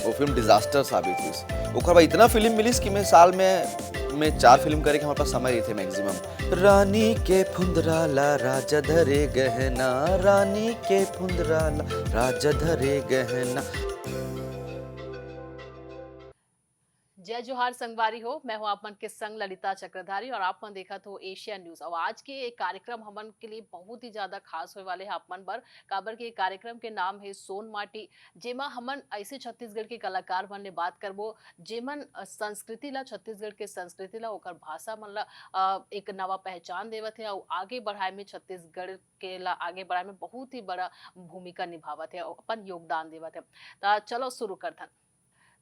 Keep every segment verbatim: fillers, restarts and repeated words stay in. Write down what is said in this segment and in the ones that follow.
वो film disaster साबित हुई। ओकर बाद इतना फिल्म मिलिस कि मैं साल में, में चार फिल्म करे के हमारे पास समय रहिथे मैक्सिमम। रानी के फुंदरा ला राजा धरे गहना, रानी के फुंदरा ला राजा धरे गहना। जय जोहार संगवारी हो, मैं हूं आप मन के संग ललिता चक्रधारी और आप मन देखत हो एशिया न्यूज। और आज के ये कार्यक्रम हमन के लिए बहुत ही ज्यादा खास होए वाले है आप मन बर, काबर के ये कार्यक्रम के नाम है सोन माटी, जेमा हमन ऐसे छत्तीसगढ़ के कलाकार मन ले बात करबो, जेमन अ, संस्कृति ला, छत्तीसगढ़ के संस्कृति ला, ओकर भाषा मन ला अ, एक नवा पहचान देवत है और आगे बढ़ाए में, छत्तीसगढ़ के ला आगे बढ़ाए में बहुत ही बड़ा भूमिका निभावत है और अपन योगदान देवत है। त चलो शुरू करथन।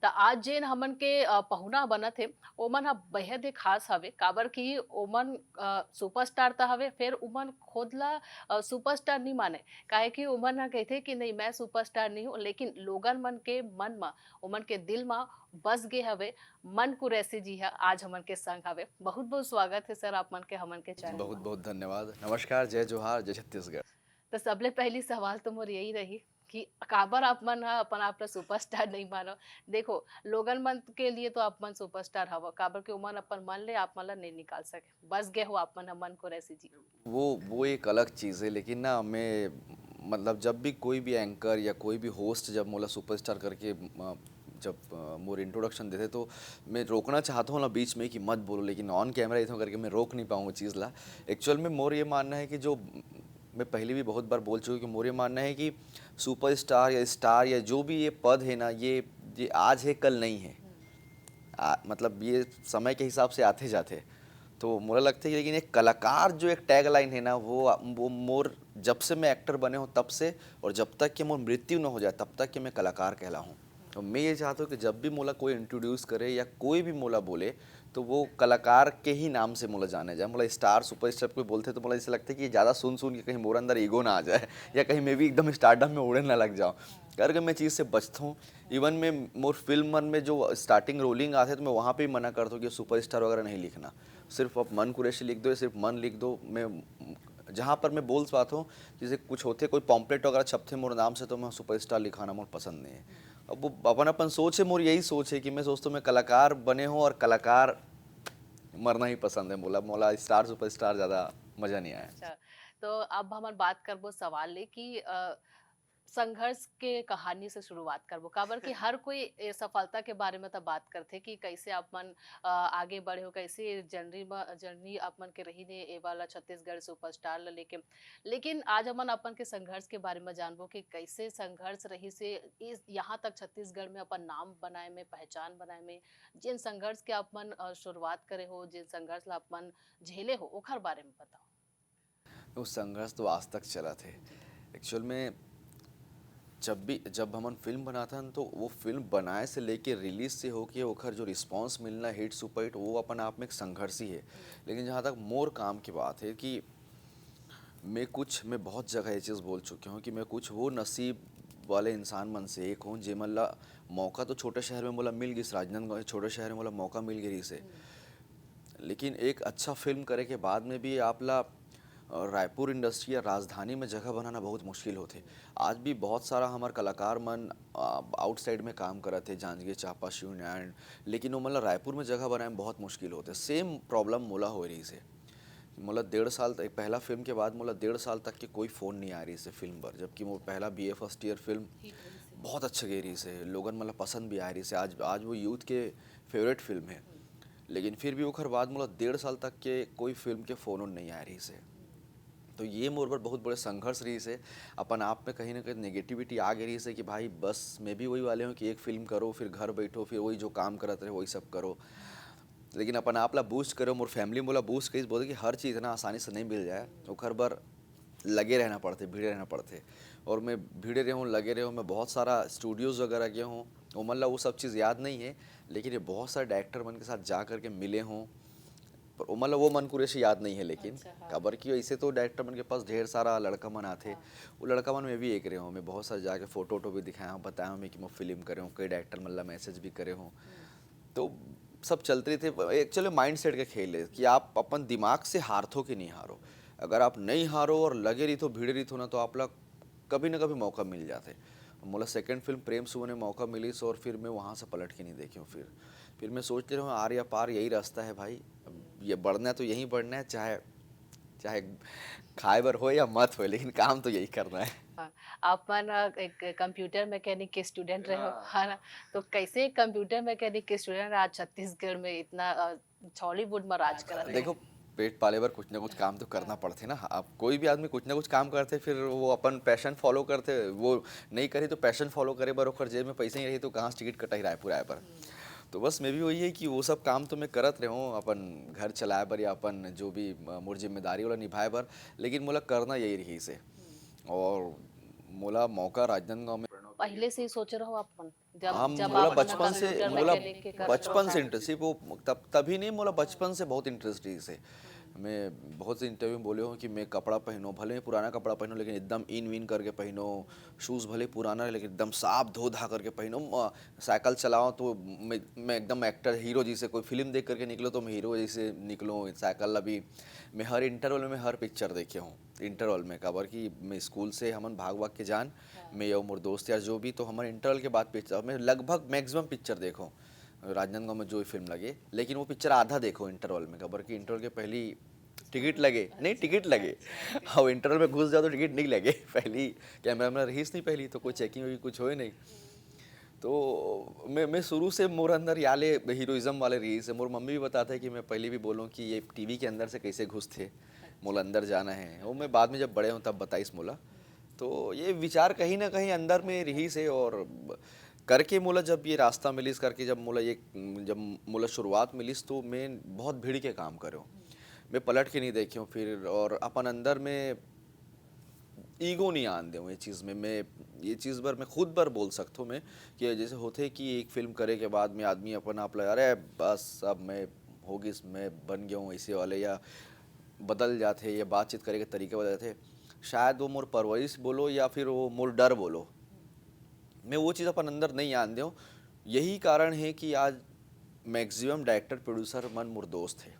त आज जेन हमन के अ, पहुना बनत हे, ओमन ह बेहद ही खास हवे, काबर कि ओमन अ, सुपरस्टार त हवे, फेर ओमन खुद ला अ, सुपरस्टार नहीं माने, काहे कि ओमन ह कहिथे कि नहीं, मैं सुपरस्टार नहीं हूँ, लेकिन लोगन मन के मन म, ओमन के दिल म बस गे हवे। मन कुरैशी जी ह आज हमन के संग हवे। बहुत बहुत स्वागत है सर आप मन के हमन के चैनल बहुत बहुत धन्यवाद। नमस्कार, जय जोहार, जय छत्तीसगढ़। तो सबले पहली सवाल तो मोर यही रही कि काबर आप मन ह अपन आप ला सुपरस्टार नहीं मानो। देखो, लोगन मन के लिए तो आप मन सुपरस्टार हव, काबर कि ओमन अपन मन ले आप मन ला नहीं निकाल सके। बस गे हो आप मन ह मन कुरैशी जी। वो वो एक अलग चीज़ है, लेकिन ना, मैं, मतलब, जब भी कोई भी एंकर या कोई भी होस्ट जब मोला सुपरस्टार करके अ, जब अ, मोर इंट्रोडक्शन देथे, तो मैं रोकना चाहता हूँ ना बीच में कि मत बोलो, लेकिन ऑन कैमरा इतना करके मैं रोक नहीं पाऊँ वो चीज़ ला। एक्चुअल में मोर ये मानना है कि जो, मैं पहले भी बहुत बार बोल चुका हूँ कि मोर ये मानना है कि सुपरस्टार या स्टार या जो भी ये पद है ना, ये ये आज है, कल नहीं है। आ, मतलब, ये समय के हिसाब से आते जाते। तो मोला लगता है कि, लेकिन एक कलाकार जो एक टैगलाइन है ना, वो वो मोर, जब से मैं एक्टर बने हूँ तब से, और जब तक कि मोर मृत्यु न हो जाए, तब तक कि मैं कलाकार कहलाऊँ। तो मैं ये चाहता हूँ कि जब भी मोला कोई इंट्रोड्यूस करे या कोई भी मोला बोले, तो वो कलाकार के ही नाम से मोला जाने जाए। मोला स्टार, सुपरस्टार कोई बोलते तो मोला ऐसा लगता है कि ये ज़्यादा सुन सुन के कहीं मोर अंदर ईगो ना आ जाए या कहीं मैं भी एकदम स्टारडम में उड़े ना लग जाऊँ, करके मैं चीज़ से बचता हूँ। इवन मैं मोर फिल्म मन में जो स्टार्टिंग रोलिंग आथे, तो मैं वहाँ पे ही मना करता हूँ कि सुपरस्टार वगैरह नहीं लिखना, सिर्फ आप मन कुरैशी लिख दो या सिर्फ मन लिख दो। मैं जहाँ पर मैं बोल पाता हूँ, जैसे कुछ होते, कोई पॉम्पलेट वगैरह छपते मोर नाम से, तो मैं सुपरस्टार लिखाना मोर पसंद नहीं है। अब वो अपन अपन सोच है, मोर यही सोच है कि मैं सोचता हूँ मैं कलाकार बने हूँ और कलाकार मरना ही पसंद है। मोला मोला स्टार सुपरस्टार ज़्यादा मज़ा नहीं आया। अच्छा, तो अब हमन बात करबो सवाल ले कि अ, संघर्ष के कहानी से शुरुआत करबो, काबर कि हर कोई ए सफलता के बारे में तो बात करथे कि कैसे आप मन अ, आगे बढ़े हो, कैसे जर्नी में, जर्नी आप मन के रही ने ए वाला छत्तीसगढ़ सुपरस्टार ल लेके। लेकिन आज हमन अपन के संघर्ष के बारे में जानबो कि कैसे संघर्ष रही से इस यहाँ तक छत्तीसगढ़ में अपन नाम बनाए में, पहचान बनाए में, जिन संघर्ष के आप मन अ, शुरुआत करे हो, जिन संघर्ष ला आप मन झेले हो, ओखर बारे में बताओ। वो संघर्ष तो आज तक चलत हे। एक्चुअल में जब भी, जब हमन फिल्म बनाथन, तो वो फिल्म बनाए से लेके रिलीज से होके ओखर जो रिस्पॉन्स मिलना, हिट सुपर हिट, वो अपन आप में एक संघर्ष ही है। लेकिन जहाँ तक मोर काम की बात है कि मैं कुछ, मैं बहुत जगह ये चीज़ बोल चुके हूँ कि मैं कुछ वो नसीब वाले इंसान मन से एक हूँ, जेमन ला मौका तो छोटे शहर में मोला मिल गिस, राजनांदगांव छोटे शहर में मोला मौका मिल गे रहिस हे। लेकिन एक अच्छा फिल्म करे के बाद में भी आप ला, अ, रायपुर इंडस्ट्री या राजधानी में जगह बनाना बहुत मुश्किल होथे। आज भी बहुत सारा हमर कलाकार मन, अ, आउटसाइड में काम करत हे, जांजगीर चांपा, शिवनारायण, लेकिन ओमन ला रायपुर में जगह बनाए में बहुत मुश्किल होथे। सेम प्रॉब्लम मोला होए रहिस हे। मोला डेढ़ साल तक, पहला फिल्म के बाद मोला डेढ़ साल तक के कोई फ़ोन नहीं आ रहिस हे फिल्म बर, जबकि मोर पहला बीए फर्स्ट ईयर फिल्म बहुत अच्छा गे रहिस हे, लोगन मन ला पसंद भी आ रहिस हे। आज, आज वो यूथ के फेवरेट फिल्म है, लेकिन फिर भी ओखर बाद मोला डेढ़ साल तक के कोई फिल्म के फ़ोन उन नहीं आ रहिस हे। तो ये मोर बर बहुत बड़े संघर्ष रहिस हे। अपन आप में कहीं ना कहीं नेगेटिविटी आ गे रहिस हे कि भाई, बस मैं भी वही वाले हूँ कि एक फिल्म करो, फिर घर बैठो, फिर वही जो काम करत रहे, वही सब करो। लेकिन अपन आप ला बूस्ट करो, मोर फैमिली मोला बूस्ट करिस, बोले कि हर चीज़ इतना आसानी से नहीं मिल जाए, ओखर बर लगे रहना पड़थे, भिड़े रहना पड़थे। और मैं भिड़े रहे हूँ, लगे रहे हूँ, मैं बहुत सारा स्टूडियोज़ वगैरह गए हूँ, ओमन ला वो सब चीज़ याद नहीं है, लेकिन ये बहुत सारे डायरेक्टर मन के साथ जा करके मिले हूँ, पर ओमन ला वो मन कुरैशी याद नहीं है। लेकिन अच्छा, हाँ। काबर कि ऐसे तो डायरेक्टर मन के पास ढेर सारा लड़का मन आथे, वो लड़का मन में भी एक रहे हूँ। मैं बहुत सारे जाके फ़ोटो वोटो भी दिखाया हूँ, बताया हूँ मैं कि मैं फिल्म करे हूँ, कई डायरेक्टर मन ला मैसेज भी करे हूँ। तो सब चलते रहिथे। एक्चुअली माइंडसेट के खेल है कि आप अपन दिमाग से हारथो कि नहीं हारो। अगर आप नहीं हारो और लगे रहिथो, भिड़े रहिथो ना, तो आप ला कभी ना कभी मौका मिल जाथे। मोला सेकंड फिल्म प्रेम सुमन में मौका मिलिस और फिर मैं वहाँ से पलट के नहीं देखे हूँ। फिर फिर मैं सोचते रहूँ, आर या पार यही रास्ता है भाई। अब ये बढ़ना है तो यहीं बढ़ना है, चाहे चाहे खाए बर होए या मत होए, लेकिन काम तो यही करना है। आप मन, अ, एक कंप्यूटर मैकेनिक के स्टूडेंट रहे हो, हाँ। है ना? तो कैसे एक कंप्यूटर मैकेनिक के स्टूडेंट आज छत्तीसगढ़ में इतना, अ, हॉलीवुड में राज करत हे? देखो, पेट पाले बर कुछ ना कुछ काम तो करना पड़थे ना। अब कोई भी आदमी कुछ ना कुछ काम करथे, फिर वो अपन पैशन फॉलो करथे। वो नहीं करी तो पैशन फॉलो करे बर ओकर जेब में पैसा ही रही तो कहाँ से टिकट कटाही रायपुर आए बर? तो बस मैं भी वही है कि वो सब काम तो मैं करत रहे हूँ अपन घर चलाए बर या अपन जो भी, अ, मोर जिम्मेदारी वाला निभाए बर, लेकिन मोला करना यही रही से। और मोला मौका राजनांदगांव में पहले से ही सोचे रहो आप मन? जब हम जब मोला आप मन बचपन से कंप्यूटर मोला मैकेनिक के करत बचपन रहो से शायद। इंटरेस्ट, वो तब तभी नहीं, मोला बचपन से बहुत इंटरेस्ट रही से। मैं बहुत से इंटरव्यू में बोले हूँ कि मैं कपड़ा पहनो, भले मैं पुराना कपड़ा पहनो, लेकिन एकदम इन विन करके पहनो। शूज़ भले पुराना रहे, लेकिन एकदम साफ धो धा करके पहनो। म-, साइकिल चलाओ तो मैं मैं एकदम एक्टर हीरो जैसे, कोई फिल्म देख करके निकलो तो मैं हीरो जैसे निकलूँ। साइकिल अभी मैं हर इंटरवल में, मैं हर पिक्चर देखे हूँ। इंटरवल में, काबर कि मैं स्कूल से हमन भाग भाग के जान, मैं या मोर दोस्त यार जो भी, तो हमन इंटरवल के बाद पिक्चर, मैं लगभग मैक्सिमम पिक्चर देखो राजनांदगांव में जो भी फिल्म लगे, लेकिन वो पिक्चर आधा देखो इंटरवल में, काबर कि इंटरवल के पहली टिकट लगे नहीं, टिकट लगे। हाँ, इंटरवल में घुस जाओ तो टिकट नहीं लगे। पहली कैमरा में रहीस नहीं, पहली तो कोई चेकिंग वेकिंग कुछ होए नहीं। तो मैं मैं शुरू से मोर अंदर याले हीरोइज्म वाले रही से। मोर मम्मी भी बताते हैं कि मैं पहले भी बोलूँ कि ये टीवी के अंदर से कैसे घुसथे, मोला अंदर जाना है। वो मैं बाद में जब बड़े हूँ तब बताइस मोला। तो ये विचार कहीं ना कहीं अंदर में रही से, और ब-, करके मोला जब ये रास्ता मिलिस करके, जब मोला ये, जब मोला शुरुआत मिलिस तो मैं बहुत भिड़ के काम करूँ, मैं पलट के नहीं देखे हूँ फिर, और अपन अंदर में ईगो नहीं आन देऊँ ये चीज़ में। मैं ये चीज़ बर, मैं खुद बर बोल सकता हूँ मैं, कि जैसे होते कि एक फिल्म करे के बाद में आदमी अपन आप लगा, अरे बस अब मैं हो गई, मैं बन गया हूँ ऐसे वाले, या बदल जाते या बातचीत करे के तरीके बदल जाते। शायद वो मोर परवरिश बोलो या फिर वो मोर डर बोलो, मैं वो चीज़ अपन अंदर नहीं आन देऊँ। यही कारण है कि आज मैक्सिमम डायरेक्टर प्रोड्यूसर मन मोर दोस्त है।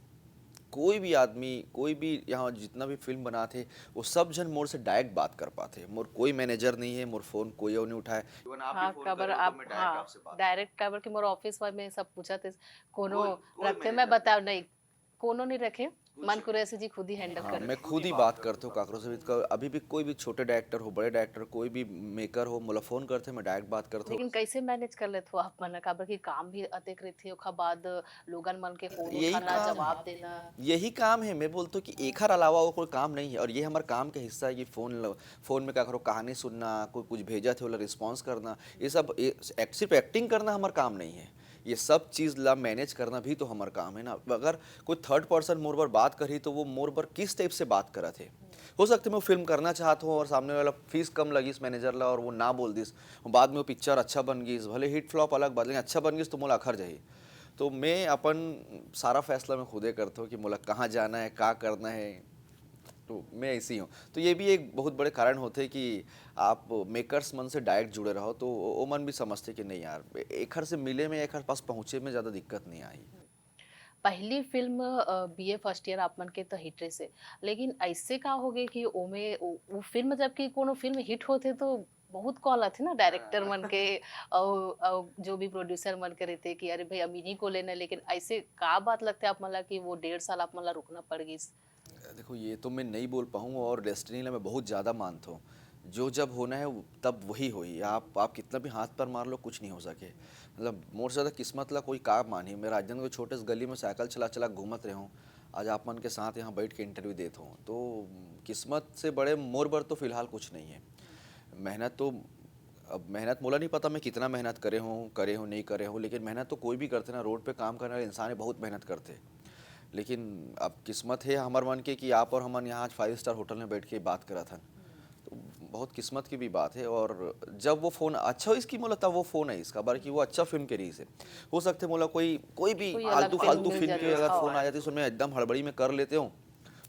कोई भी आदमी, कोई भी यहाँ जितना भी फिल्म बनाते, वो सब जन मोर से डायरेक्ट बात कर पाते। मोर कोई मैनेजर नहीं है, मोर फोन कोई और नहीं उठाए। हाँ, काबर आप, हाँ, डायरेक्ट काबर कि मोर ऑफिस में सब पूछा थे, कोनो रखे? मैं बताओ नहीं, कोनो नहीं रखे। मन कुरैशी जी खुद ही हैंडल कर। मैं खुद ही बात करते हो काकरो से भी। अभी भी कोई भी छोटे डायरेक्टर हो, बड़े डायरेक्टर, कोई भी मेकर हो, मोला फोन करते, मैं डायरेक्ट बात करते। लेकिन कैसे मैनेज कर लेते हो आप मन, काबर कि काम भी अतेक रहते, ओखर बाद लोगन मन के फोन उठाना, जवाब देना। यही काम है। मैं बोलता हूँ कि एखर अलावा और कोई काम नहीं है, और ये हमारे काम का हिस्सा है कि फोन ल-, फोन में काकरो कहानी सुनना, कोई कुछ भेजा थे, ओला रिस्पॉन्स करना, ये सब, ये सिर्फ एक्टिंग करना हमारा काम नहीं है। ये सब चीज़ ला मैनेज करना भी तो हमारा काम है ना। अगर कोई थर्ड पर्सन मोर बर बात करही तो वो मोर बर किस टाइप से बात करत है? हो सकता है मैं वो फिल्म करना चाहत हूँ और सामने वाला फीस कम लगिस मैनेजर ला और वो ना बोल दिस, बाद में वो पिक्चर अच्छा बन गई, भले हिट फ्लॉप अलग बात, लेकिन अच्छा बन गई तो मोला अखर जाही। तो मैं अपन सारा फैसला मैं खुदे करता हूँ कि मोला कहाँ जाना है, का करना है। तो मैं ऐसे ही हूँ। तो ये भी एक बहुत बड़े कारण होते हैं कि आप मेकर्स मन से डायरेक्ट जुड़े रहो, तो वो मन भी समझते कि नहीं यार, एखर से मिले में, एखर पास पहुँचे में ज़्यादा दिक्कत नहीं आई। पहली फिल्म, अ, बीए फर्स्ट ईयर आप मन के तो हिट रहिस हे, लेकिन ऐसे का हो गए कि ओमे, उ, उ फिल्म, जबकि कोनो फिल्म हिट होथे तो बहुत कॉल आथे ना डायरेक्टर मन के, अउ, अउ जो भी प्रोड्यूसर मन के रहथे कि अरे भाई, अब इन्हीं को लेना है, लेकिन ऐसे का बात लगथे आप मन ला कि वो डेढ़ साल आप मन ला रुकना पड़ गइस? देखो, ये तो मैं नहीं बोल पाऊँ, और डेस्टिनी ला मैं बहुत ज़्यादा मानता हूँ। जो जब होना है, वो, तब वही होई। आप, आप कितना भी हाथ पर मार लो, कुछ नहीं हो सके। मतलब, मोर से ज़्यादा किस्मत ला कोई का मानही। मैं राजनांदगांव के छोटे से गली में साइकिल चला चला घूमत रहे हूँ, आज आप मन के साथ यहाँ बैठ के इंटरव्यू देत हूँ। तो किस्मत से बड़े मोर बर तो फिलहाल कुछ नहीं है। मेहनत तो, अब मेहनत मोला नहीं पता मैं कितना मेहनत करे हूँ, करे हूँ, नहीं करे हूँ, लेकिन मेहनत तो कोई भी करथे ना, रोड पे काम करने वाले इंसान ही बहुत मेहनत करथे। लेकिन अब किस्मत है हमर मन के कि आप और हमन यहाँ आज फाइव स्टार होटल में बैठ के बात करत हन, तो बहुत किस्मत की भी बात है। और जब वो फ़ोन अच्छा हो, इसकी मोला तब वो फ़ोन है इसका, काबर कि वो अच्छा फिल्म के रही से। हो सकते मोला कोई, कोई भी कोई अलग फालतू, फिल्म फालतू मिल फिल्म के जाती, अगर हाँ। फ़ोन आ जाती, उसमें एकदम हड़बड़ी में कर लेते हो,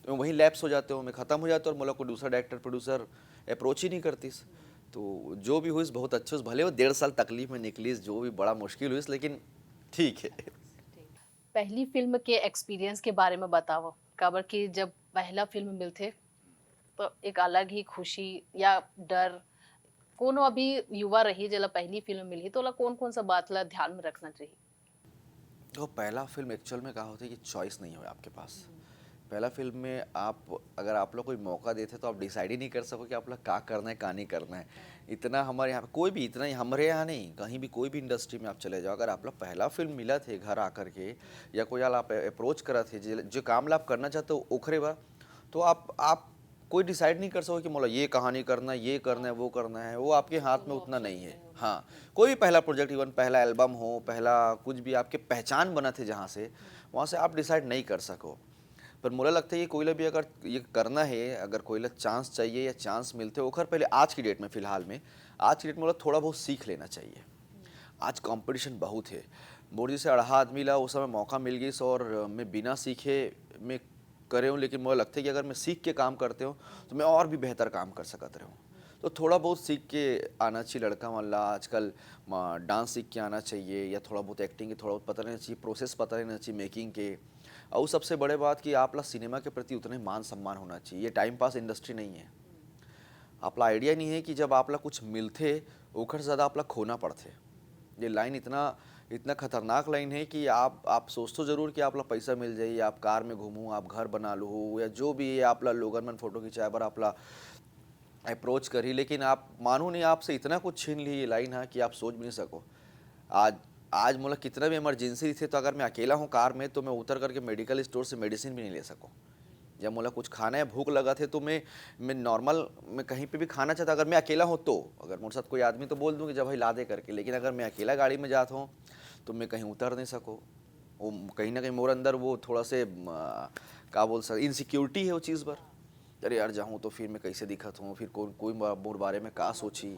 तो मैं वहीं लैप्स हो जाते हो, मैं ख़त्म हो जाते हो, और मोला कोई दूसरा डायरेक्टर, प्रोड्यूसर अप्रोच ही नहीं करतीस। तो जो भी हुई, बहुत अच्छे से, भले वो डेढ़ साल तकलीफ में निकली, जो भी बड़ा मुश्किल हुई, लेकिन ठीक है। पहली फिल्म के एक्सपीरियंस के बारे में बताओ, काबर कि जब पहला फिल्म मिलथे, तो एक अलग ही खुशी या डर, कोनो अभी युवा रही, जेला पहली फिल्म मिलही, तो ओला कौन-कौन सा बात ला ध्यान में रखना चाहिए? तो पहला फिल्म एक्चुअल में का होता है कि चॉइस नहीं हो आपके पास। पहला फिल्म में आप, अगर आप लोग कोई मौका देते तो आप डिसाइड ही नहीं कर सको कि आप लोग का करना है, का नहीं करना है। इतना हमारे यहाँ पे कोई भी, इतना ही हमारे यहाँ नहीं, कहीं भी कोई भी इंडस्ट्री में आप चले जाओ, अगर आप लोग पहला फिल्म मिला थे घर आकर के या कोई आप अप्रोच करा थे जो, जो काम ला आप करना चाहते हो ओखरे बा, तो आप आप कोई डिसाइड नहीं कर सको कि मोला ये कहानी करना है, ये करना है, वो करना है, वो आपके हाथ में उतना नहीं है। हाँ, कोई भी पहला प्रोजेक्ट, इवन पहला एल्बम हो, पहला कुछ भी आपके पहचान बना थे जहाँ से, वहाँ से आप डिसाइड नहीं कर सको। पर मोला लगता है कि कोई ला भी अगर ये करना है, अगर कोई ला चांस चाहिए या चांस मिलते ओखर पहले आज की डेट में, फिलहाल में आज की डेट में मोला थोड़ा बहुत सीख लेना चाहिए। आज कंपटीशन बहुत है। मोर जैसे अड़हा आदमी ला उस समय मौका मिल गई और मैं बिना सीखे मैं करे हूँ, लेकिन मोला लगता है कि अगर मैं सीख के काम करते हूँ तो मैं और भी बेहतर काम कर सकत रहूँ। तो थोड़ा बहुत सीख के आना चाहिए लड़का मन ला। आजकल डांस सीख के आना चाहिए या थोड़ा बहुत एक्टिंग के थोड़ा बहुत पता रहना चाहिए, प्रोसेस पता रहना चाहिए मेकिंग के। और सबसे बड़े बात कि आप ला सिनेमा के प्रति उतना ही मान सम्मान होना चाहिए। ये टाइम पास इंडस्ट्री नहीं है। आप ला आइडिया नहीं है कि जब आप ला कुछ मिलथे ओखर से ज़्यादा आप ला खोना पड़थे। ये लाइन इतना इतना खतरनाक लाइन है कि आप आप सोचथो जरूर कि आप ला पैसा मिल जाई, आप कार में घूमू, आप घर बना लूहू या जो भी है, आप ला लोगन मन फोटो खिंचाए बर आप ला अप्रोच करही, लेकिन आप मानू नहीं, आपसे इतना कुछ छीन ली ये लाइन है कि आप सोच भी नहीं सको। आज आज मोला कितना भी इमरजेंसी रहिथे तो अगर मैं अकेला हूँ कार में तो मैं उतर करके मेडिकल स्टोर से मेडिसिन भी नहीं ले सकूँ। जब मोला कुछ खाना है, भूख लगत हे, तो मैं मैं नॉर्मल मैं कहीं पे भी खाना चाहता, अगर मैं अकेला हूँ तो। अगर मोर साथ कोई आदमी तो बोल दूँ कि जब भाई ला दे करके, लेकिन अगर मैं अकेला गाड़ी में जात हूँ तो मैं कहीं उतर नहीं सको। वो कहीं ना कहीं मोर अंदर वो थोड़ा से म, का बोल सक इनसिक्योरिटी है वो चीज़ पर। अरे यार, जाऊँ तो फिर मैं कैसे दिखत हूँ, फिर कौन कोई बा- मोर बारे में का सोची।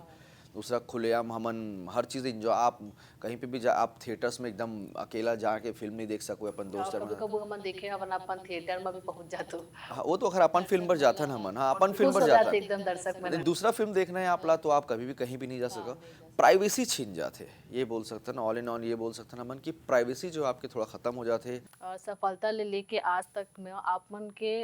दूसरा, खुलेआम हमन हर चीज़ इंजॉय, आप कहीं पे भी जा, आप थिएटर्स में एकदम अकेला जाके फिल्म नहीं देख सको अपन दोस्त कभी कभी हमन देखे हवन अपन थिएटर में भी पहुंच जातो। हाँ, वो तो अखर अपन फिल्म पर जाथन हमन। हाँ, अपन फिल्म पर जाथन। एकदम दर्शक मन। दूसरा फिल्म देखना है आप ला तो आप कभी भी कहीं भी नहीं जा सको। प्राइवेसी छीन जाथे, ये बोल सकथन। ऑल इन ऑल ये बोल सकथन हमन कि प्राइवेसी जो आपके थोड़ा खत्म हो जाथे। सफलता ले लेके आज तक में आप मन के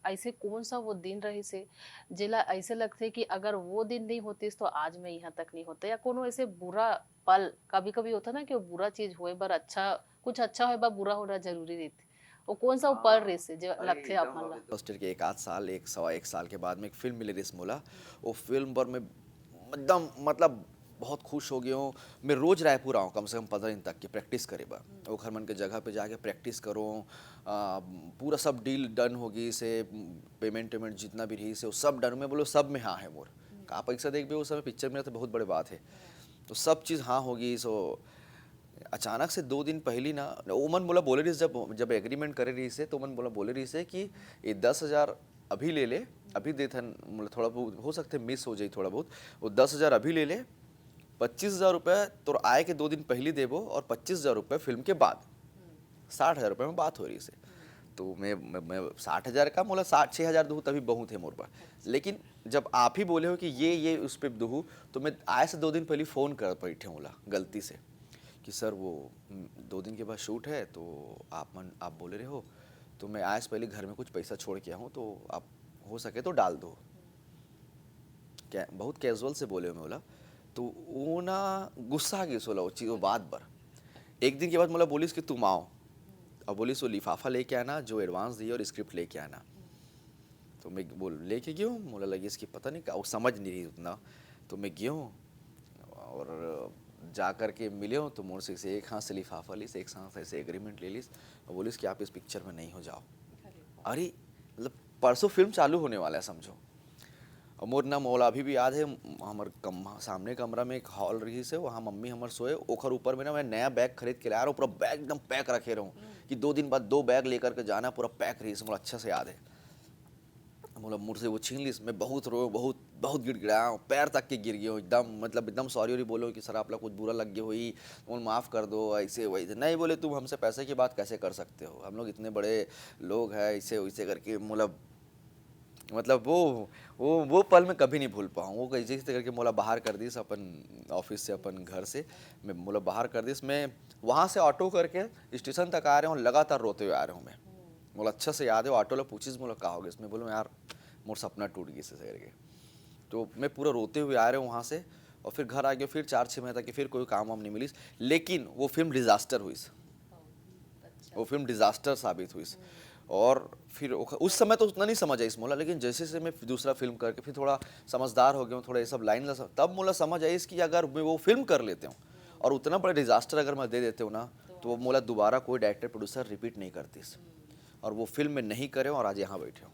ऐसे कौन सा वो दिन रहिस हे जेला ऐसे लगथे कि अगर वो दिन नहीं होतिस तो आज मैं यहाँ तक नहीं होता, या कोनो ऐसे बुरा पल? कभी कभी होता ना कि वो बुरा चीज होए बर अच्छा, कुछ अच्छा होए बर बुरा होना जरूरी रहिथे। वो कौन सा वो पल रहिस हे जो लगथे आप मन ला? के एक आध साल, एक सवा एक साल के बाद में एक फिल्म मिले रहिस मोला। वो फिल्म पर मैं एकदम मतलब बहुत खुश हो गया हूँ। मैं रोज रायपुर आऊँ कम से कम पंद्रह दिन तक के प्रैक्टिस करे बर। ओखर मन के जगह पे जाके प्रैक्टिस करूँ। पूरा सब डील डन होगी से, पेमेंट वेमेंट जितना भी रहिस हे वो सब डन। मैं बोलो सब में हाँ है मोर। का पैसा देखबे, उस समय पिक्चर में तो बहुत बड़े बात है। तो सब चीज़ हाँ होगी। सो अचानक से दो दिन पहली ना ओमन मोला बोले रहिस, जब जब एग्रीमेंट करे रहिस हे तो ओमन मोला बोले रहिस हे कि ये दस हज़ार अभी ले ले, अभी देथन। मतलब थोड़ा बहुत हो सकथे मिस हो जाई थोड़ा बहुत। वो दस हज़ार अभी ले ले, पच्चीस हज़ार रुपये तोर आए के दो दिन पहली देबो और पच्चीस हज़ार रुपये फिल्म के बाद। साठ हज़ार रुपये में बात हो रहिस हे। तो मैं मैं, मैं साठ हज़ार का मोला साठ छः हज़ार दूँ तभी बहुत है मोर पर। लेकिन जब आप ही बोले हो कि ये ये उस पर दूँ, तो मैं आए से दो दिन पहले फ़ोन कर बैठे हूँ ला गलती से कि सर वो दो दिन के बाद शूट है, तो आप मन आप बोले रहे हो, तो मैं आए से पहले घर में कुछ पैसा छोड़ के आऊँ, तो आप हो सके तो डाल दो। क्या बहुत कैजुअल से बोले हो मैं बोला। तो वो ना गुस्सा आ गई सोला वो चीज़, वो बात पर। एक दिन के बाद मोला बोलिस कि तुम आओ। अब बोलिस वो लिफाफा लेके आना जो एडवांस दिए और स्क्रिप्ट लेके आना। तो मैं बोल लेके गया हूँ। मोला लगी इसकी पता नहीं का, वो समझ नहीं रही उतना। तो मैं गया हूँ और जा करके मिले हूँ तो मोर से एक हाथ से लिफाफा लिस, एक हाथ से एग्रीमेंट ले लिस और बोलिस कि आप इस पिक्चर में नहीं हो जाओ। अरे मतलब परसों फिल्म चालू होने वाला है समझो। और मोर ना मोला अभी भी याद है, हमर कम सामने कमरा में एक हॉल रहिस हे, वहाँ मम्मी हमर सोए, ओखर ऊपर में ना मैं नया बैग खरीद के लाया रहा हूँ, पूरा बैग एकदम पैक रखे रहूँ कि दो दिन बाद दो बैग लेकर के जाना, पूरा पैक रहिस हे, मोला अच्छा से याद है। मोला मुड़ से वो छीन लिस, मैं बहुत रो बहुत बहुत गिड़गिड़ाया हूँ, पैर तक के गिर गया हूँ एकदम। मतलब एकदम सॉरी वॉरी बोलो कि सर आप लोग कुछ बुरा लग गया होई, मोला माफ़ कर दो, ऐसे वैसे। नहीं बोले तुम हमसे पैसे की बात कैसे कर सकते हो, हम लोग इतने बड़े लोग हैं, ऐसे वैसे करके मतलब मतलब वो वो वो पल मैं कभी नहीं भूल पाऊँ। वो कैसे कैसे करके मोला बाहर कर दिस अपन ऑफिस से, अपन घर से मैं मोला बाहर कर दिस। मैं वहाँ से ऑटो करके स्टेशन तक आ रहे हूँ, लगातार रोते हुए आ रहे हूँ मैं। मोला अच्छा से याद है, ऑटो ला पूछिस मोला का हो गया, मैं बोलूँ यार मोर सपना टूट गया से करके। तो मैं पूरा रोते हुए आ रहे हूँ वहाँ से। और फिर घर आ गया, फिर चार छः महीने तक के फिर कोई काम वाम नहीं मिलिस। लेकिन वो फिल्म डिजास्टर हुई, वो फिल्म डिजास्टर साबित हुई। और फिर ओख-, उस समय तो उतना नहीं समझ आइस मोला, लेकिन जैसे से मैं दूसरा फिल्म करके फिर थोड़ा समझदार हो गया हूँ, थोड़ा ये सब लाइन ला सम-, तब मोला समझ आइस कि अगर मैं वो फिल्म कर लेते हूँ और उतना बड़ा डिजास्टर अगर मैं दे देते हूँ ना, तो वो मोला दोबारा कोई डायरेक्टर प्रोड्यूसर रिपीट नहीं करतीस। और वो फिल्म मैं नहीं करे हूँ और आज यहाँ बैठे हूँ।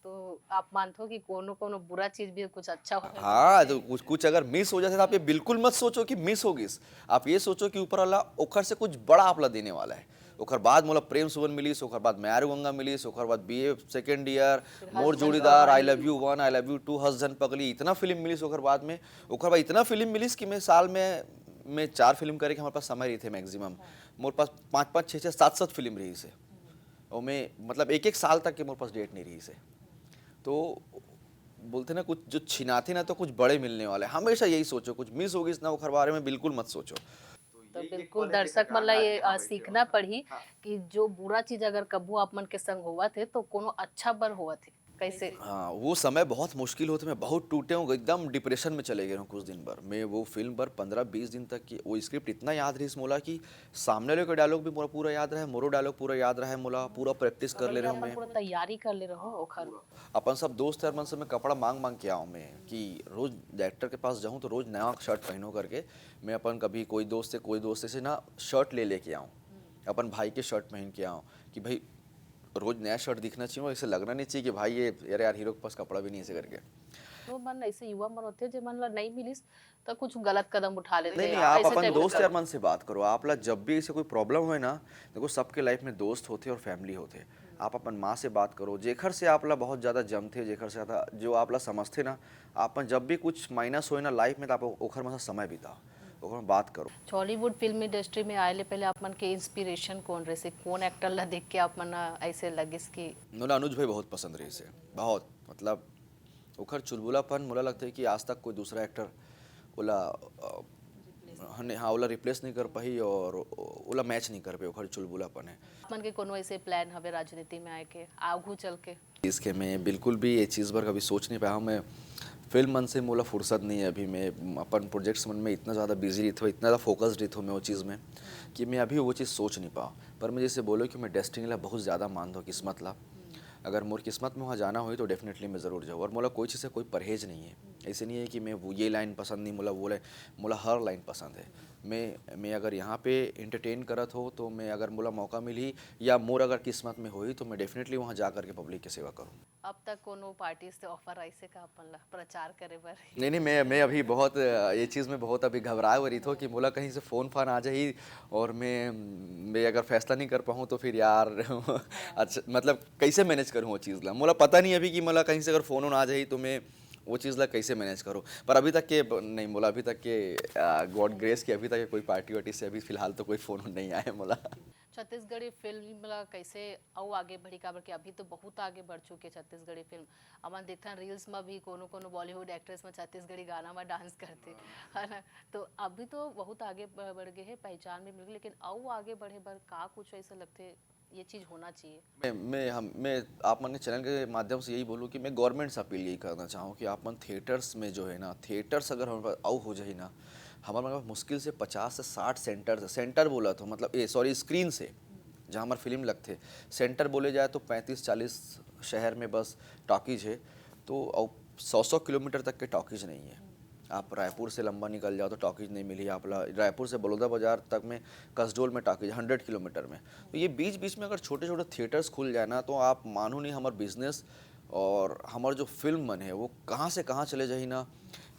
तो आप मानते हो कि कोनो कोनो बुरा चीज भी कुछ अच्छा हो? हाँ, तो कुछ कुछ अगर मिस हो जाते तो आप ये बिल्कुल मत सोचो कि मिस हो गिस। आप ये सोचो कि ऊपर वाला ओखर से कुछ बड़ा आपला देने वाला है। ओखर बाद मोला प्रेम सुमन मिलिस, ओखर बाद म्यारू गंगा मिलिस, ओखर बाद बीए सेकंड ईयर, मोर जोड़ीदार, I love you one, I love you two, हंस झन पगली, इतना फिल्म मिलिस ओखर बाद में। ओखर बाद इतना फिल्म मिलिस कि मैं साल में, मैं चार फिल्म करे के हमारे पास समय रही थे मैक्सिमम। मोर पास पाँच पाँच छः छः सात सात फिल्म रही से। और मैं मतलब एक एक साल तक के मोर पास डेट नहीं रही से। तो बोलते ना, कुछ जो छिनाते ना तो कुछ बड़े मिलने वाले। हमेशा यही सोचो, कुछ मिस हो गिस ना, ओखर बारे में बिल्कुल मत सोचो। तो बिल्कुल दर्शक मन ला ये अ, सीखना पड़ही कि जो बुरा चीज अगर कभू आप मन के संग होवत हे तो कोनो अच्छा बर होवत हे। कैसे? हाँ, वो समय बहुत मुश्किल होते, मैं बहुत टूटे हूँ, एकदम डिप्रेशन में चले गए हूँ कुछ दिन भर। मैं वो फिल्म पर पंद्रह बीस दिन तक की, वो स्क्रिप्ट इतना याद रही मोला कि सामने वाले का डायलॉग भी मोला पूरा याद रहा है, मोरो डायलॉग पूरा याद रहा है मोला, पूरा प्रैक्टिस कर ले रहे हूँ मैं। पूरा तैयारी कर ले रहो ओखर। अपन सब दोस्त यार मन से मैं कपड़ा मांग मांग के आऊँ मैं, कि रोज डायरेक्टर के पास जाऊँ तो रोज नया शर्ट पहनो करके। मैं अपन कभी कोई दोस्त से, कोई दोस्त से ना शर्ट ले लेके आऊँ, अपन भाई के शर्ट पहन के आऊँ कि भाई रोज नया शर्ट दिखना चाहिए, ऐसे लगना नहीं चाहिए कि भाई ये, अरे यार, हीरो के पास कपड़ा भी नहीं है, ऐसे करके। तो मन ऐसे युवा मन होते जे मन ला नहीं मिलिस तो कुछ गलत कदम उठा लेते नहीं हैं, नहीं, आप ऐसे अपन type के दोस्त यार मन से बात करो। आप ला जब भी ऐसे कोई प्रॉब्लम होए ना, देखो, सबके लाइफ में दोस्त होते और फैमिली होते। आप अपन माँ से बात करो, जेखर से आप ला बहुत ज़्यादा जमते, जेखर से ज़्यादा जो आप ला समझते ना, आप मन जब भी कुछ माइनस होए ना लाइफ में, तो आप ओखर मन से समय बिताओ, ओखर मन बात करो। चॉलीवुड फिल्म इंडस्ट्री में आए ले पहले आप मन के इंस्पिरेशन कौन रहे? कौन एक्टर ला देख के आप मन ऐसे लगिस कि? मोला अनुज भाई बहुत पसंद रहिस हे, बहुत, मतलब, ओखर चुलबुलापन मोला लगता है कि आज तक कोई दूसरा एक्टर ओला, अ, हने-, हाँ, ओला रिप्लेस नहीं कर पाही और ओ-, ओला मैच नहीं कर पाही, ओखर चुलबुलापन है। आप मन के कोनो ऐसे प्लान हवे राजनीति में आए के आगू चल के? इसके मैं बिल्कुल भी ये चीज़ पर कभी सोच नहीं पाया हूँ। मैं फिल्म मन से मोला फुर्सत नहीं है अभी। मैं अपन प्रोजेक्ट्स मन में इतना ज़्यादा बिजी रही थो, इतना ज़्यादा फोकस्ड रही थो मैं वो चीज़ में, कि मैं अभी वो चीज़ सोच नहीं पाऊँ। पर मैं जैसे बोलो कि मैं डेस्टिनी ला बहुत ज़्यादा मानता हूँ, किस्मत ला। अगर मोर किस्मत में वहाँ जाना होई तो डेफिनेटली मैं ज़रूर जाऊँ। और मोला कोई चीज़ से कोई परहेज नहीं है। ऐसे नहीं है कि मैं वो, ये लाइन पसंद नहीं, मोला वो लाइन, मोला हर लाइन पसंद है। मैं, मैं अगर यहाँ पे एंटरटेन करत हो तो मैं, अगर मोला मौका मिली या मोर अगर किस्मत में होई तो मैं डेफिनेटली वहाँ जा करके पब्लिक के सेवा करूँ। अब तक कोनो पार्टी से ऑफर आइसे का अपन ला प्रचार करे बर? नहीं नहीं, मैं मैं अभी बहुत, अ, ये चीज़ में बहुत अभी घबराए हुए रही थो कि मोला कहीं से फ़ोन फान आ जाही और मैं मैं अगर फैसला नहीं कर पाऊँ तो फिर यार अच्छा, मतलब, कैसे मैनेज करूँ वो चीज़ ला? मोला पता नहीं अभी कि मोला कहीं से अगर फ़ोन वोन आ जाही तो मैं वो चीज़ ला कैसे मैनेज करूँ। पर अभी तक के ब-, नहीं, मोला अभी तक के गॉड ग्रेस कि अभी तक के कोई पार्टी वार्टी से अभी फिलहाल तो कोई फ़ोन वोन नहीं आया मोला। छत्तीसगढ़ी फिल्म ला कैसे अउ आगे बढ़ी, काबर कि अभी तो बहुत आगे बढ़ चुके छत्तीसगढ़ी फिल्म। अपन देखथन रील्स में भी कोनो कोनो बॉलीवुड एक्ट्रेस में छत्तीसगढ़ी गाना में डांस करते, है ना? तो अभी तो बहुत आगे ब-, बढ़ गए हैं, पहचान भी मिल गई, लेकिन अउ आगे बढ़े बर का कुछ ऐसा लगते ये चीज होना चाहिए? मैं मैं हम मैं आप मन के चैनल के माध्यम से यही बोलूँ कि मैं गवर्नमेंट से अपील यही करना चाहूँ कि आप मन थिएटर्स में जो है ना, थिएटर्स अगर हमारे पास अउ हो जाही ना, हमारे पास मुश्किल से पचास से साठ सेंटर, सेंटर बोला तो मतलब, ए, सॉरी, स्क्रीन से, जहाँ हमार फिल्म लगथे, सेंटर बोले जाए तो पैंतीस चालीस शहर में बस टॉकीज है। तो अउ सौ सौ किलोमीटर तक के टॉकीज नहीं है। आप रायपुर से लंबा निकल जाओ तो टॉकीज नहीं मिली आप ला। रायपुर से बलौदा बाजार तक में कसडोल में टॉकीज हंड्रेड किलोमीटर में। तो ये बीच बीच में अगर छोटे छोटे थिएटर्स खुल जाए ना, तो आप मानो नहीं, हमार बिजनेस और हमार जो फिल्म मन है वो कहाँ से कहाँ चले जाही ना,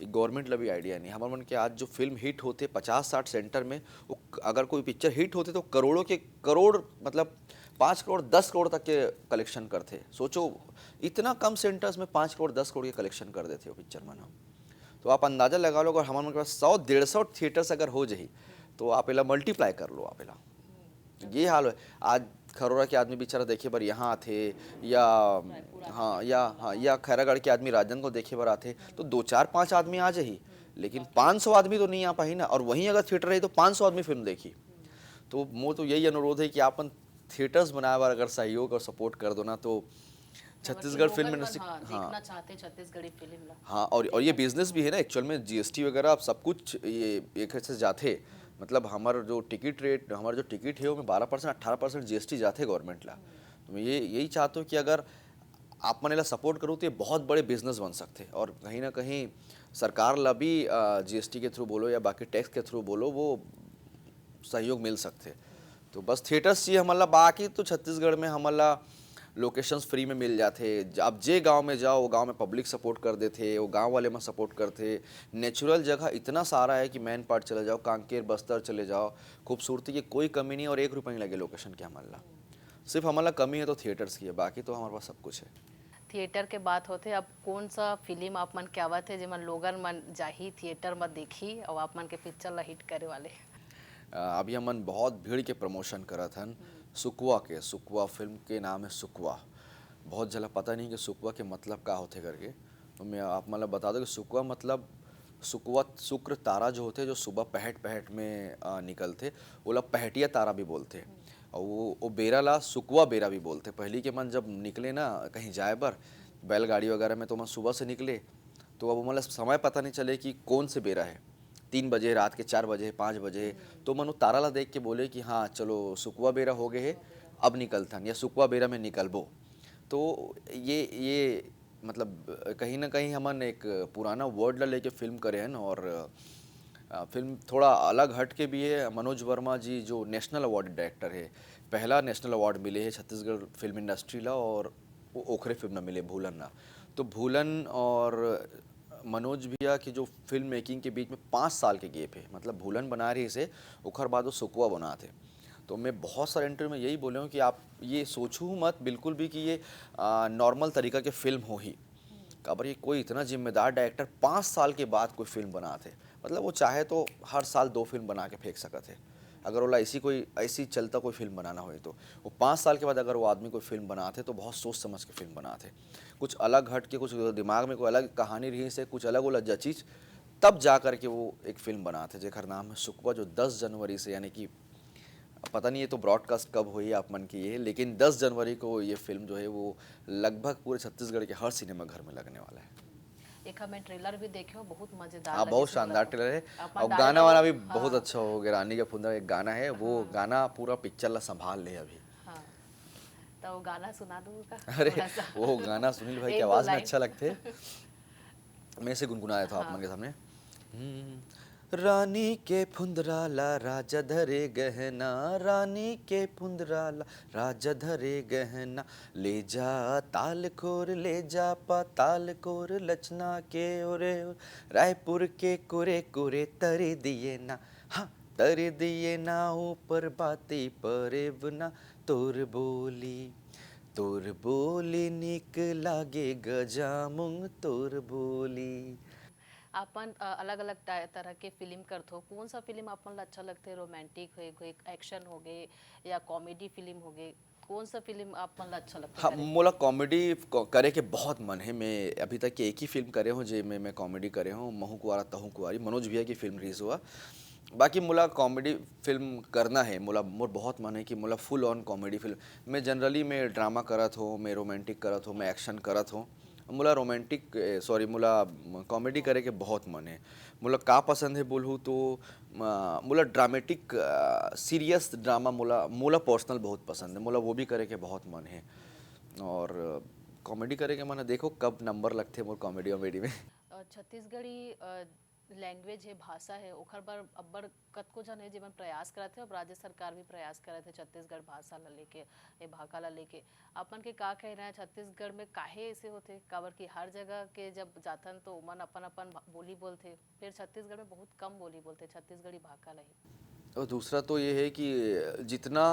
ये गवर्नमेंट ला भी आइडिया नहीं। हमार मन के आज जो फिल्म हिट होते पचास साठ सेंटर में, वो क-, अगर कोई पिक्चर हिट होते तो करोड़ों के करोड़, मतलब, पाँच करोड़ दस करोड़ तक के कलेक्शन करते। सोचो, इतना कम सेंटर्स में पाँच करोड़ दस करोड़ के कलेक्शन कर देते हो पिक्चर मन। तो आप अंदाजा लगा लो, अगर हमारे मन के पास सौ डेढ़ सौ थिएटर्स अगर हो जाही तो आप एला मल्टीप्लाई कर लो, आप एला। ये हाल है। आज खरोरा के आदमी बेचारा देखे बर यहाँ आथे, या हाँ या हाँ या खैरागढ़ के आदमी राजनांदगांव देखे बर आथे, तो दो चार पांच आदमी आ जाही, लेकिन पाँच सौ आदमी तो नहीं आ पाही ना। और वहीं अगर थिएटर रही तो पाँच सौ आदमी फिल्म देखी। तो मोर तो यही अनुरोध है कि आप मन थिएटर्स बनाए बर अगर सहयोग और सपोर्ट कर दो ना, तो छत्तीसगढ़ फिल्म इंडस्ट्री, हाँ। देखना चाहते हैं छत्तीसगढ़ी फिल्म ला। हाँ, और, और ये बिजनेस भी है ना, एक्चुअल में जीएसटी वगैरह आप सब कुछ ये एक से जाते, मतलब हमारा जो टिकट रेट, हमारा जो टिकट है, वो में बारह परसेंट, अठारह परसेंट जीएसटी जाते गवर्नमेंट ला। तो मैं ये, यही चाहता हूँ कि अगर आप मन ला सपोर्ट करो, तो ये बहुत बड़े बिजनेस बन सकते हैं, और कहीं ना कहीं सरकार ला भी जीएसटी के थ्रू बोलो या बाकी टैक्स के थ्रू बोलो, वो सहयोग मिल सकते। तो बस थिएटर्स चाहिए हमन ला, बाकी तो छत्तीसगढ़ में हमन ला लोकेशंस फ्री में मिल जाते। ज-, आप जे गांव में जाओ, वो गांव में पब्लिक सपोर्ट कर देते, वो गांव वाले में सपोर्ट करते। नेचुरल जगह इतना सारा है कि मैनपाट चले जाओ, कांकेर बस्तर चले जाओ, खूबसूरती की कोई कमी नहीं, और एक रुपये नहीं लगे लोकेशन के हमन ला। सिर्फ हमन ला कमी है तो थिएटर्स की है, बाकी तो हमारे पास सब कुछ है। थिएटर के बात होथे, अब कौन सा फिल्म आप मन के आवत हे, जेमन लोगन मन जाही थिएटर म देखही अउ आप मन के पिक्चर ला हिट करे वाले? अ, अभी हमन बहुत भीड़ के प्रमोशन करत हन सुकवा के। सुकवा फिल्म के नाम है सुकवा। बहुत झन ला पता नहीं कि सुकवा के मतलब का होथे करके। तो मैं आप मन ला बता दो कि सुकवा मतलब सुकवा, शुक्र तारा जो होथे, जो सुबह पहट पहट में, अ, निकलथे, ओला पहटिया तारा भी बोलथे। अउ वो, वो बेरा ला सुकवा बेरा भी बोलथे। पहली के मन जब निकले ना कहीं जाए बर, बैलगाड़ी वगैरह में, तो मन सुबह से निकले, तो अब ओमन ला समय पता नहीं चले कि कौन से बेरा है, तीन बजे, रात के चार बजे, पाँच बजे, तो मन वो तारा ला देख के बोले कि हाँ, चलो, सुकवा बेरा हो गए है, अब निकलथन या सुकवा बेरा में निकलबो। तो ये, ये मतलब कहीं ना कहीं हमन एक पुराना वर्ड ला लेके फिल्म करे हन, और अ, फिल्म थोड़ा अलग हट के भी है। मनोज वर्मा जी जो नेशनल अवार्ड डायरेक्टर है, पहला नेशनल अवार्ड मिले है छत्तीसगढ़ फिल्म इंडस्ट्री ला, और वो ओखरे फिल्म ला मिले, भूलन ला। तो भूलन और मनोज भैया की जो फिल्म मेकिंग के बीच में पाँच साल के गैप है, मतलब भूलन बना रही से, ओखर बाद वो सुकवा बनात है। तो मैं बहुत सारे इंटरव्यू में यही बोले हूँ कि आप ये सोचू मत बिल्कुल भी कि ये, आ, नॉर्मल तरीका के फिल्म होही। काबर कि कोई इतना जिम्मेदार डायरेक्टर पाँच साल के बाद कोई फिल्म बनात हे, मतलब वो चाहे तो हर साल दो फिल्म बना के फेंक सकत हे। अगर ओला ऐसी कोई, ऐसी चलता कोई फिल्म बनाना होही तो, वो पाँच साल के बाद अगर वो आदमी कोई फिल्म बनात हे तो बहुत सोच समझ के फिल्म बनात हे। कुछ अलग हट के, कुछ दिमाग में कोई अलग कहानी रही से, कुछ अलग ओला जचीच, तब जा करके वो एक फिल्म बनात हे, जेकर नाम है सुकवा, जो दस जनवरी से, यानी कि पता नहीं ये तो ब्रॉडकास्ट कब हुई आप मन की ये, लेकिन दस जनवरी को ये फिल्म जो है वो लगभग पूरे छत्तीसगढ़ के हर सिनेमा घर में लगने वाला है। एक मैं ट्रेलर भी देखे हूँ, बहुत मजेदार हाँ, लगे बहुत से शानदार मतलब ट्रेलर है। अपन और डाले गाना तो वाना भी हाँ। बहुत अच्छा हो गया। रानी के फुंदरा एक गाना है, वो हाँ। गाना पूरा पिक्चर ला संभाल ले अभी। हाँ। तो वो गाना सुना दूँ का? अरे, थोड़ा सा। वो गाना सुनील भाई की एक दो आवाज़ में लाइन। अच्छा लगते। मैं इसे गुनगुना देता हूँ आप हाँ। मन के सामने। हम्म। रानी के फुंदरा ला राजा धरे गहना, रानी के फुंदरा ला राजा धरे गहना, ले जा ताल खोर, ले जा पाताल खोर, लचना के ओरे ओर, रायपुर के कुरे कुरे तरी दिए ना, हाँ, तरी दिए ना ऊपर बाती परेब ना, तोर बोली, तोर बोली निक लागे गजामुंग तोर बोली। आप मन, अ, अलग-अलग टा-, तरह के फिल्म करथो, कौन सा फिल्म आप मन ला अच्छा लगथे? रोमांटिक होए, कोई एक्शन हो गए या कॉमेडी फिल्म हो गए, कौन सा फिल्म आप मन ला अच्छा लगथे हाँ, करे? मोला कॉमेडी क-, करे के बहुत मन है। मैं अभी तक के एक ही फिल्म करे हूँ, जे में मैं कॉमेडी करे हूँ, महू कुआरा तहू कुआरी, मनोज भैया की फिल्म रिलीज हुआ। बाकी मोला कॉमेडी फिल्म करना है, मोला, मोर बहुत मन है कि मोला फुल ऑन कॉमेडी फिल्म। मैं जनरली मैं ड्रामा करत हूँ, मैं रोमांटिक करत हूँ, मैं एक्शन करत हूँ। मोला रोमांटिक, ए, सॉरी, मोला कॉमेडी करे के बहुत मन है। मोला का पसंद है बोलहू तो, म-, मोला ड्रामेटिक, अ, सीरियस ड्रामा मोला, मोला पर्सनल बहुत पसंद है, मोला वो भी करे के बहुत मन है। और कॉमेडी करे के मन है, देखो कब नंबर लगथे मोर कॉमेडी वॉमेडी में। अ, छत्तीसगढ़ी, अ, लैंग्वेज हे, भाषा हे, ओखर बर अब्बड़ कतको झन हे जेमन प्रयास करत हे, अब राज्य सरकार भी प्रयास करत हे छत्तीसगढ़ भाषा ला लेके, ए भाखा ला लेके। आप मन के का कहना हे, छत्तीसगढ़ में काहे ऐसे होथे? काबर कि हर जगह के जब जाथन तो ओमन अपन-अपन भा-, बोली बोलथे, फिर छत्तीसगढ़ में बहुत कम बोली बोलथे छत्तीसगढ़ी भाखा ला ही। और दूसरा तो ये है कि जितना,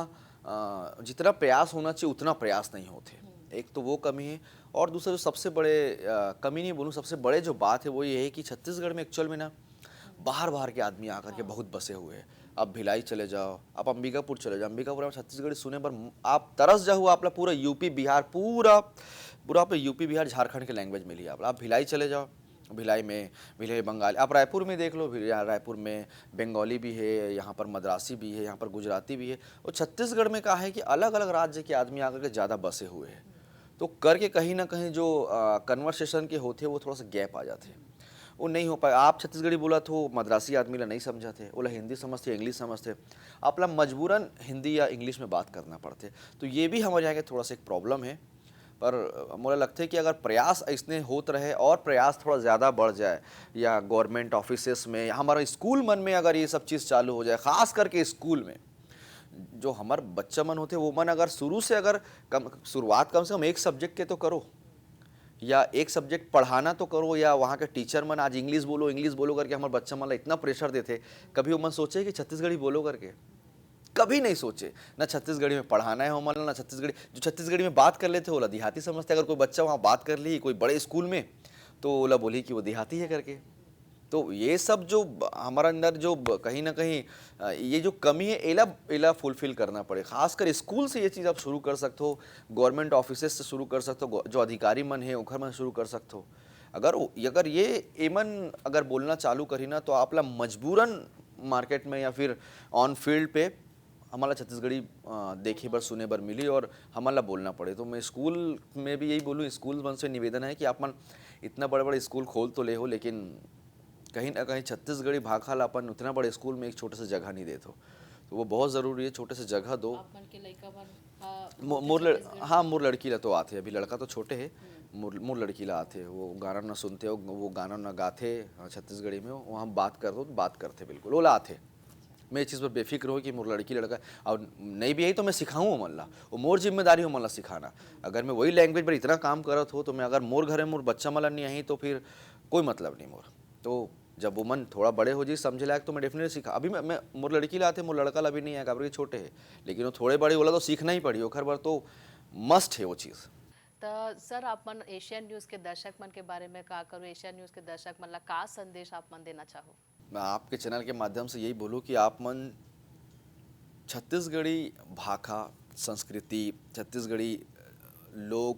अ, जितना प्रयास होना चाहिए उतना प्रयास नहीं होथे। हम्म। एक तो वो कमी है, और दूसरा जो सबसे बड़े, अ, कमी नहीं बोलूँ, सबसे बड़े जो बात है वो ये है कि छत्तीसगढ़ में एक्चुअल में ना बाहर बाहर के आदमी आकर के हाँ। बहुत बसे हुए हैं। आप भिलाई चले जाओ, आप अंबिकापुर चले जाओ, अंबिकापुर में छत्तीसगढ़ी सुने पर म-, आप तरस जाओ, आप ला पूरा यूपी बिहार, पूरा, पूरा आप यूपी बिहार झारखंड के लैंग्वेज मिली आप ला। आप भिलाई चले जाओ, भिलाई में, भिलाई बंगाली, आप रायपुर में देख लो, भी यहाँ रायपुर में बंगाली भी है, यहाँ पर मद्रासी भी है, यहाँ पर गुजराती भी है। और छत्तीसगढ़ में का है कि अलग-अलग राज्य के आदमी आकर के ज़्यादा बसे हुए हैं। तो करके कहीं ना कहीं जो कन्वर्सेशन के होथे, वो थोड़ा सा गैप आ जाथे, वो नहीं हो पाए। आप छत्तीसगढ़ी बोलत हो, मद्रासी आदमी ला नहीं समझत हे, ओला हिंदी समझथे, इंग्लिश समझथे। आपला मजबूरन हिंदी या इंग्लिश में बात करना पड़थे। तो ये भी हमारे यहाँ के थोड़ा सा एक प्रॉब्लम है। पर मोला लगथे कि अगर प्रयास ऐसने होत रहे और प्रयास थोड़ा ज़्यादा बढ़ जाए, या गवर्नमेंट ऑफिसेस में, हमारा स्कूल मन में अगर ये सब चीज़ चालू हो जाए, खास करके स्कूल में जो हमार बच्चा मन होथे, वो मन अगर शुरू से अगर कम, शुरुआत कम से कम एक सब्जेक्ट के तो करो, या एक सब्जेक्ट पढ़ाना तो करो, या वहाँ के टीचर मन आज इंग्लिश बोलो, इंग्लिश बोलो करके हमारे बच्चा मन ला इतना प्रेशर देथे, कभी वो मन सोचे कि छत्तीसगढ़ी बोलो करके? कभी नहीं सोचे। ना छत्तीसगढ़ी में पढ़ाना है ओमन ला, ना छत्तीसगढ़ी, जो छत्तीसगढ़ी में बात कर लेथे, ओला देहाती समझथे। अगर कोई बच्चा वहाँ बात कर ली कोई बड़े स्कूल में, तो ओला बोली कि वो देहाती है करके। तो ये सब जो ब-, हमारा अंदर जो ब-, कहीं ना कहीं, अ, ये जो कमी है, एला, एला फुलफिल करना पड़े। खासकर स्कूल से ये चीज़ आप शुरू कर सकते हो, गवर्नमेंट ऑफिसेस से शुरू कर सकते हो, गो-, जो अधिकारी मन है, ओखर मन शुरू कर सकते हो। अगर वो, अगर ये एमन अगर बोलना चालू करी ना, तो आप ला मजबूरन मार्केट में या फिर ऑन फील्ड पे हमन ला छत्तीसगढ़ी, अ, देखे बर, सुने बर मिली और हमन ला बोलना पड़े। तो मैं स्कूल में भी यही बोलूँ, स्कूल मन से निवेदन है कि आप मन इतना बड़े-बड़े स्कूल खोल तो ले हो, लेकिन कहीं ना कहीं छत्तीसगढ़ी भाखा ला अपन उतना बड़े स्कूल में एक छोटे से जगह नहीं देत हो। तो वो बहुत ज़रूरी है, छोटे से जगह दो। आप मन के लइका मन, अ, मो-, मोर लड़-, छत्तीसगढ़ी हाँ, मोर लड़की ला तो आथे, अभी लड़का तो छोटे है। हम्म। मोर, मोर लड़की ला आथे, वो गाना ना सुनते हो, वो गाना ना गाथे, अ, छत्तीसगढ़ी में, वो हम बात कर दो, बात करते बिल्कुल, वो ला आथे। मैं ये चीज़ पर बेफिक्र हो कि मोर लड़की लड़का, और नहीं भी आई तो मैं सिखाऊँ ओमन ला, वो मोर जिम्मेदारी ओमन ला सिखाना। अगर मैं वही लैंग्वेज पर इतना काम करत हो, तो मैं अगर मोर घर में मोर बच्चा मन ला नहीं आई, तो फिर कोई मतलब नहीं मोर। तो जब वो मन थोड़ा बड़े हो जाई, समझे लायक, तो मैं डेफिनेटली सिखा। अभी मैं, मैं, मोर लड़की ला आथे, मोर लड़का ला अभी नहीं आए, काबर कि छोटे है, लेकिन वो थोड़े बड़े, ओला तो सीखना ही पड़ी, ओखर बर तो मस्ट है वो चीज़। त सर, आप मन एशियन न्यूज़ के दर्शक मन के बारे में का करो? एशियन न्यूज़ के दर्शक मन ला का संदेश आप मन देना चाहो? मैं आपके चैनल के माध्यम से यही बोलूँ कि आप मन छत्तीसगढ़ी भाखा, संस्कृति, छत्तीसगढ़ी लोक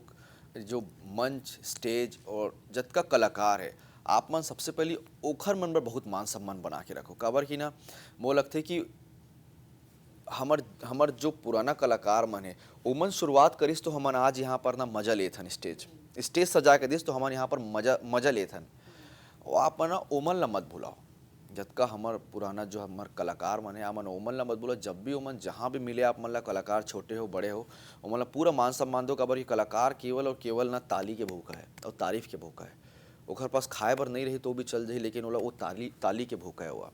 जो मंच, स्टेज और जतका कलाकार है, आप मन सबसे पहली ओखर मन बर बहुत मान सम्मान बना के रखो। काबर कि ना, मोला लगथे कि हमर, हमर जो पुराना कलाकार मन हे, ओमन शुरुआत करिस तो हमन आज यहाँ पर ना मजा लेथन, स्टेज, स्टेज सजा के दिस तो हमन यहाँ पर मजा, मजा लेथन। वो आप मन ना ओमन ला मत भुलाओ। जतका हमर पुराना जो हमर कलाकार मन हे, आप मन ओमन ला मत भुलाओ। जब भी ओमन जहाँ भी मिले आप मन ला, कलाकार छोटे हो, बड़े हो, ओमन ला पूरा मान सम्मान दो, काबर कि कलाकार केवल और केवल ना ताली के भूखा है और तारीफ के भूखा है। ओखर पास खाए बर नहीं रही तो भी चल जाही, लेकिन ओला वो ताली, ताली के भूखा है हुआ।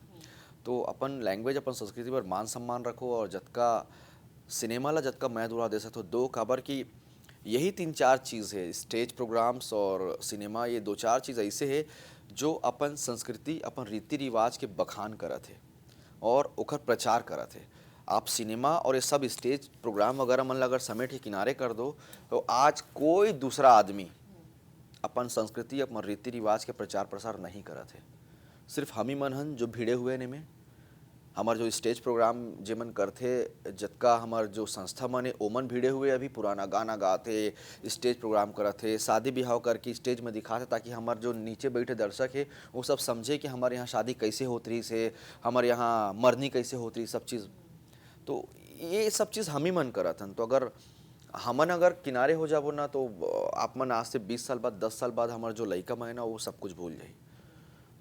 तो अपन लैंग्वेज, अपन संस्कृति पर मान सम्मान रखो और जतका सिनेमा ला जतका मया दुलार दे सकत हो, दो, काबर कि यही तीन चार चीज़ है, स्टेज प्रोग्राम्स और सिनेमा, ये दो चार चीज़ ऐसे है जो अपन संस्कृति, अपन रीति रिवाज के बखान करत है और ओकर प्रचार करत है। आप सिनेमा और ये सब स्टेज प्रोग्राम वगैरह मन ला अगर समेट के किनारे कर दो, तो आज कोई दूसरा आदमी अपन संस्कृति, अपन रीति रिवाज के प्रचार प्रसार नहीं करत है। सिर्फ हम ही मन हन जो भिड़े हुए ने में। हमर जो स्टेज प्रोग्राम जेमन करथे, जतका हमर जो संस्था मन हे, ओमन भिड़े हुए अभी पुराना गाना गाथे, स्टेज प्रोग्राम करत हे, शादी बिहाव करके स्टेज में दिखाथे, ताकि हमर जो नीचे बैठे दर्शक हे, वो सब समझे कि हमर यहाँ शादी कैसे होत रहिस हे, हमर यहाँ मरनी कैसे होत रहिस, सब चीज़। तो ये सब चीज़ हम ही मन करत हन। तो अगर हमन अगर किनारे हो जाबो ना, तो आप मन आज से बीस साल बाद, दस साल बाद हमर जो लइका मन हे ना, वो सब कुछ भूल जाही।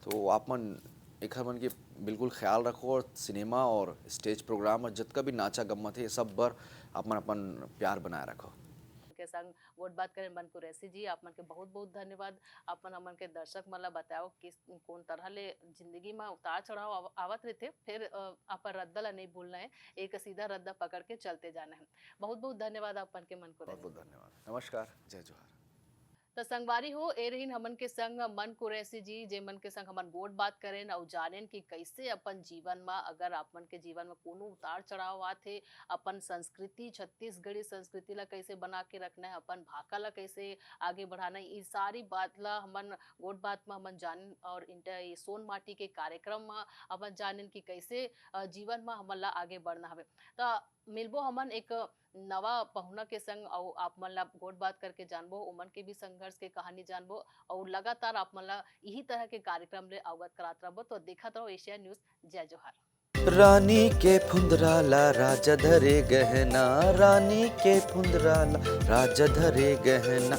तो आप मन एखर मन के बिल्कुल ख्याल रखो और सिनेमा और स्टेज प्रोग्राम और जतका भी नाचा गम्मत हे, ये सब बर आप मन अपन प्यार बनाए रखो। के संग गोठ बात करेन मन कुरैशी जी, आप मन के बहुत-बहुत धन्यवाद। आप मन हमन के दर्शक मन ला बताओ कि कोन तरह ले जिंदगी म उतार-चढ़ाव आव-, आवत रहिथे, फिर, अ, अपन रद्दा ला नहीं भूलना है, एक सीधा रद्दा पकड़ के चलते जाना है। बहुत-बहुत धन्यवाद आप मन के मन कुरैशी। बहुत-बहुत धन्यवाद। नमस्कार, जय जोहार। त संगवारी हो, ए रहिन हमन के संग मन कुरैशी जी, जे मन के संग हमन गोठ बात करेन अउ जानेन कि कैसे अपन जीवन म, अगर आप मन के जीवन म कोनो उतार चढ़ाव आथे, अपन संस्कृति, छत्तीसगढ़ी संस्कृति ला कैसे बना के रखना है, अपन भाखा ला कैसे आगे बढ़ाना है, ये सारी बात ला हमन गोठ बात म हमन जानेन और इंटर-, ये सोन माटी के कार्यक्रम म हमन जानेन कि कैसे, अ, जीवन म हमन ला आगे बढ़ना हवे। त मिलबो हमन एक नवा पहुना के संग अउ आप मन ला गोठ बात करके जानबो, ओमन के भी संघर्ष के कहानी जानबो अउ लगातार आप मन ला इही तरह के कार्यक्रम ले अवगत करात रहबो। तो देखत रहो एशिया न्यूज़। जय जोहार। रानी के फुंदरा ला राजा धरे गहना, रानी के फुंदरा ला राजा धरे गहना।